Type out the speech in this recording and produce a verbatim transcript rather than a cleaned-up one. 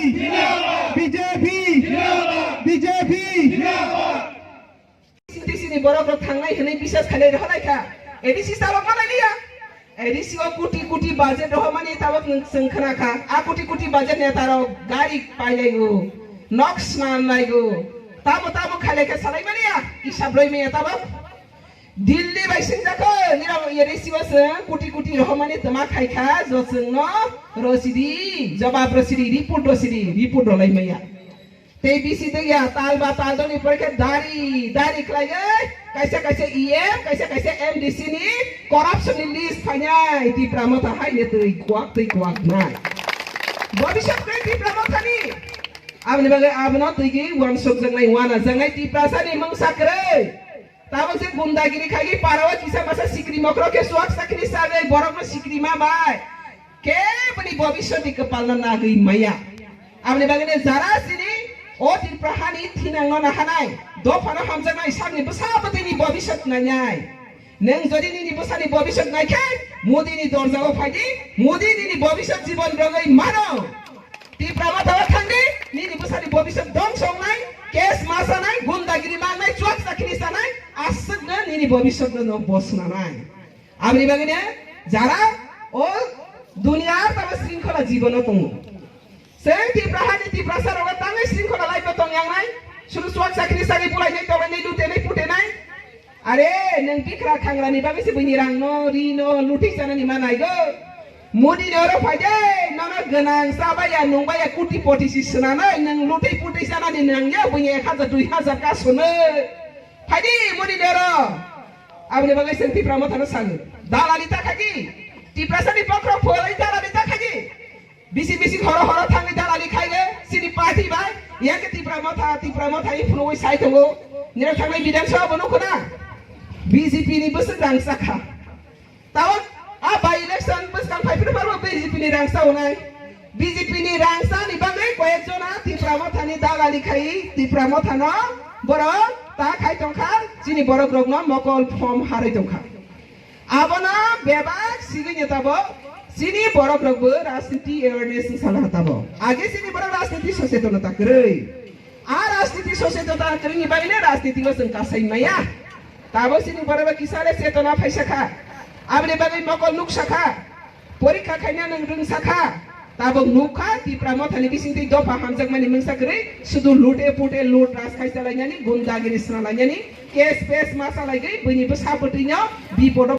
B J P! B J P! Sini sini borok rok thangnai hwnwi biswas khainai rohornai kha. A D C salok ma nailiya. A D C o kuti kuti budget rohormani tabok nwng chwng khna kha. A kuti kuti budget neta rok gari pailaigo, nok swnamlaigo. Tamo tamo khailai kha salai mani ya. Isab roi maya tabok. Delhi bai singjakho, nirok A D C o chwng kuti kuti rohormani twma khai kha, jo chwngno rosidi, jobab rosidi, report rosidi, report rolai maya. Tei bisi tei ya tal ba tal doni pore khe dari, dari khlai, kaisa kaisa E M, kaisa kaisa M D C ni corruption ni list phainai, Tipra Motha hai ne twi kuak twi kuak nai. Bobiswt khe Tipra Motha ni. Aboni bagwi abono twi gi wansuk jaknai, wana jaknai Tiprasa ni mungsa kwrwi. Tabuk se gundagiri khai parao kisa masa sikri mokro khe suak sakni sagwi borokno sikri ma bai. Keboni bobiswt ni kwpalno nagwi maya. Aboni bagwino jara sini o Tripura hani thinangno nahanai, dophano hamjaknai sakni bwsa bwtwini bobiswt nainai. Nwng jodi nini bwsani bobiswt naikhe, Modi ni dorjao phaidi, Modi nini bobiswt jibon rwgwi mano. Tipra Motha o thangdi, nini bwsani bobiswt dongso wngnai, case ma sanai, gundagiri mangnai, chuak chakri sanai, aswkno nini bobiswtno no bosnanai. Aboni bagwino jara o duniya tamo sringkhola jibono tongo. Chwng Tipra hani Tiprasa rogo tangwi sringkhola life o tongyangnai, suru chuak chakri sagwi bulainai, tolainai, lutenai, putenai. Are, nwng bikra khangrani bagwi se buini rangno, rino, lutwi chanani ma naigo. Modi ni oro phai de, nono gwnang, chabaya, nungbaya, kuti poti si swnanai, nwng lutwi putwi chanani nangya, buini ek hajar, dui hajar ka swnwi. Phai di, Modi ni oro. Aboni bagwi chwng Tipra Mothano sani. Dalali ta khaidi. Tiprasani bokhorok pholai dalali ta khaidi. Bisi bisi horo horo thangwi dalali khaile sini party bai. Yang ke Tipra Motha, Tipra Motha i phunugwi sai tongo. Nirok thangnai Bidhan Sabha bo nukho na. B J P ni bwswk rangsa kha. Tawon a by election bwskang phai phuru pharbo B J P ni rangsa onai. B J P ni rangsa ni bagwi koyek jona Tipra Motha ni dalali khai Tipra Motha no borok ta khai tongkha, chini borok rok no mokol form harwi tongkha. Abono bebak sigwi ni tabo chini borok rok bo rajniti awareness ni sala tabo. Age chini borok rajniti sochetonata kwrwi. A rajniti sochetonata kwrwi ni bagwi no rajniti o chwng kasai maya. Tabo chini borok rok kisa le chetona phaisa kha. Aboni bagwi mokol nuksa kha. Porikha khaina nwng rwngsa kha. Tabuk nukha Tipra Mothani bisingtwi dopha hamjakmani mungsa kwrwi sudu lute pute lut raj khai chalainani gundagiri swnalainani case pes ma chalaigwi buini bwsa bwtwino bipodo